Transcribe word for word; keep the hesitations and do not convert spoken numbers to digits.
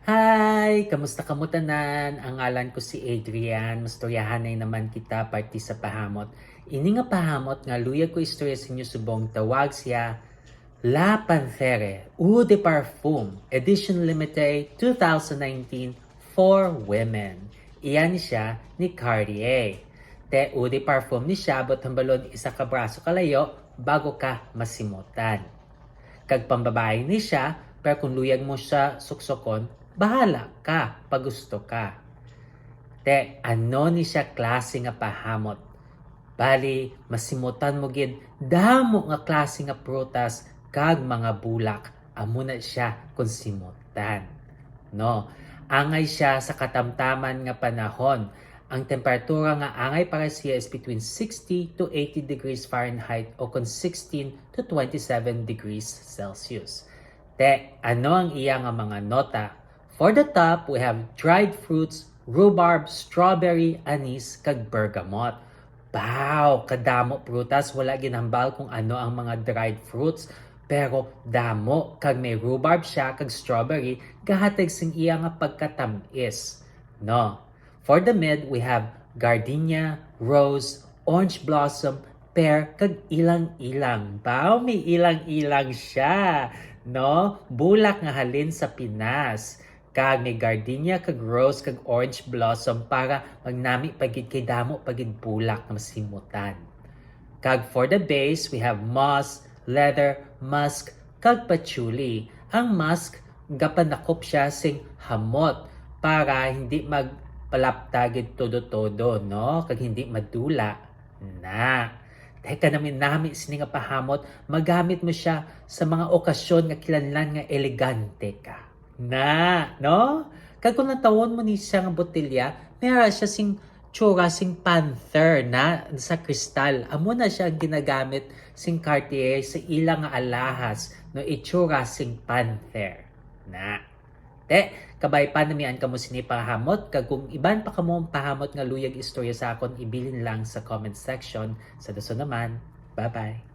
Hi! Kamusta kamo tanan? Ang ngalan ko si Adrian. Mastoryahanay naman kita, parte sa pahamot. Ini nga pahamot nga luyag ko istorya sa inyo subong tawag siya La Panthère Eau de Parfum Edition Limited two thousand nineteen for Women. Iya ni siya ni Cartier. Te, eau de parfum ni siya, but hambalon isa ka braso kalayo bago ka masimutan. Kag pambabayi ni siya, pero kung luyag mo siya suksokon, bahala ka, pagusto ka. Te, ano ni siya klase nga pahamot? Bali, masimutan mo gid damo nga klase nga prutas kag mga bulak. Amo na siya kung simutan. No? Angay siya sa katamtaman nga panahon. Ang temperatura nga angay para siya is between sixty to eighty degrees Fahrenheit o kon sixteen to twenty-seven degrees Celsius. Te, ano ang iya nga mga nota? For the top, we have dried fruits, rhubarb, strawberry, anise, kag bergamot. Wow! Kadamo prutas, wala ginhambal kung ano ang mga dried fruits. Pero damo, kag may rhubarb siya, kag strawberry, gahatag sing iya nga pagkatamis. No? For the mid, we have gardenia, rose, orange blossom, pear, kag ilang-ilang. Baw, may ilang-ilang siya, no? Bulak nga halin sa Pinas. Kag may gardenia, kag rose, kag orange blossom para magnami pa gid kay damo pa gid bulak nga masimutan. Kag for the base, we have moss, leather, musk, kag patchouli. Ang musk, gapanakop siya sing hamot para hindi magpalapta gid todo-todo, no? Kag hindi madula. Na. Te, kanami-nami sini nga pahamot, magamit mo siya sa mga okasyon nga kinahanglan nga elegante ka. Na, no? Kag kung natawon mo ni siya nga botelya, may ara siya sing tsura sing panther na sa kristal. Amo na siya ang ginagamit sing Cartier sa ila nga alahas, no, itsura sing panther. Na. Te, kabay pa namian kamo sini pahamot, kag kung iban pa kamo ang pahamot nga luyag istorya sa akon, ibilin lang sa comment section. Sa dason naman, bye-bye.